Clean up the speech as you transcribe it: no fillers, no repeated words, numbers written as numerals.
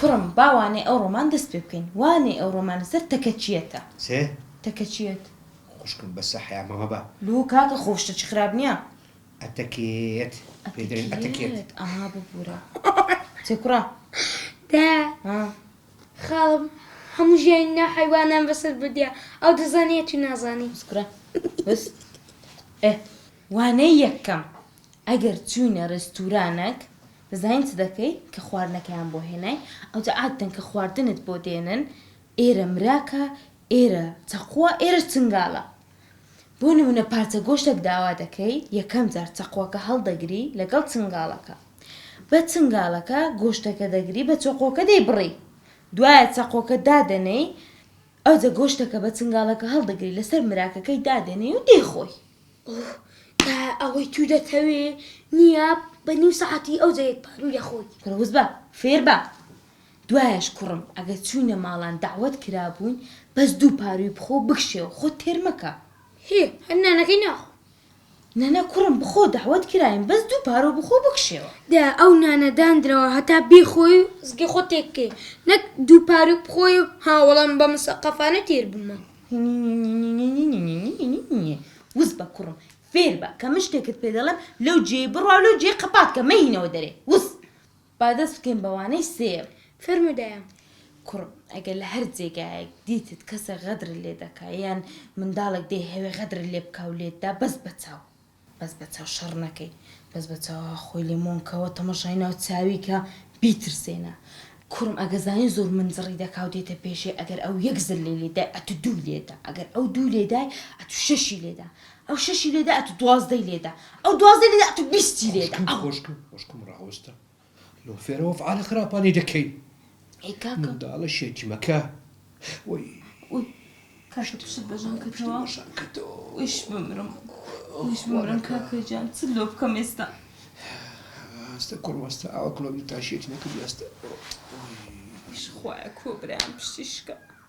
کوڕم با وانەی ئەوڕۆمان دەست پێ بکەین وانەی ئەوڕۆمان لەسەر تەکەچیەتە. چێ؟ تەکەچیەت. خوشکم بەسە حەیا مەبە. لۆ کاکە خۆ شتەکی خراپ نیە. ئەتەکێت پێی دەرێن ئەتەکێت. ئەتەکێت ئەها ببورە. چێ کوڕە؟ دە. ها. خاڵم هەموو ژیانی ناو حەیوانان بەسەر بردیە ئەو دەزانێ تو نازانی. بس کوڕە بس ئێ وانەی یەکەم ئەگەر چوینە ڕێستورانەک دەزانی چ دەکەی کە خواردنەکەیان بۆ هێنای ئەوجا عادەتەن کە خواردنت بۆ دێنن ئێرە مراکە ئێرە چەقوە ئێرەش چنگاڵە بۆ نمونە پارچە گۆشتێک داوا دەکەی یەکەم جار چەقوەکە هەڵدەگری لەگەڵ چنگاڵەکە بە چنگاڵەکە گۆشتەکە دەگری بە چەقۆکە دەیبڕی دوایە چەقۆکە دادەنێی ئەوجە گۆشتەکە بە چنگاڵەکە هەڵدەگری لەسەر مراکەکەی دادەنێی و دەیخۆی. ئۆه دایە ئەوەی تو دەتەوێ نیە بە نیو سەعاتی ئەوجە یەک پاروو دەخۆی. کوڕە وس بە فێر بە دوایەش کوڕم ئەگەر چوینە ماڵان دەعوەت کرابووین بەس دوو پارووی بخۆ و بکشێوە خۆت تێر مەکە. هێ هەر نانەکەی ناخۆم. نانا کوڕم بخۆ دەعوەت کراوین بەس دوو پاروو بخۆ و بکشێوە. دە ئەو نانە داندرەوە هەتا بیخۆی و زگی خۆت تێک بکەی نەک دوو پاروو بخۆی و ها وەڵا من بە مسەقەفانە تێر بوومە. وس بە کوڕم فێر بە کە من شتێکت پێ دەڵێم لەو جێی بڕوا و لەو جێی قەپات کە مەهینەوە دەرێ وس با دەست بکەین بە وانەی سێیەم. فەرموو دایە. کوڕم ئەگەر لە هەر جێگایەک دیتت کەسێک غەدرت لێ دەکا یان منداڵێک دەیهەوێ غەدرت لێ بکا و لێت دا بەس بە چاو بەس بە چاو شەڕ نەکەی بەس بە چاو ها خۆی لێ مۆن کەوە تەمەشای ناو چاوی کە بیترسێنە. کوڕم ئەگەر زانی زۆر منجڕی دەکا و دێتە پێشێ ئەگەر ئەو یەک زللەی لێ دای ئەتوو دووی لێ دا ئەگەر ئەو دووی لێ دای ئەتوو شەشی لێ دا ئەو شەشی لێدا ئەتو دوازدەی لێدا ئەو دوازدەی لێدا ئەتو بیستی لێدا ئەو خۆشکم خۆشکم ڕاوەستە لۆ فێرە وەفعالە خراپانی دەکەی ئەی کاکە منداڵە شێتی مەکە وەی وی کاکە پشت بەژان کردەوە بەژان کردەوە ویش بمرم ویش بمرم کاکە گیان چ لۆ بکەم ئێستا ئەستە کوڕ وەستە ئاوا کڵۆمی تا شێتی نەکردی ئەستە ویش خوایە کۆ برایان پشتی شکا.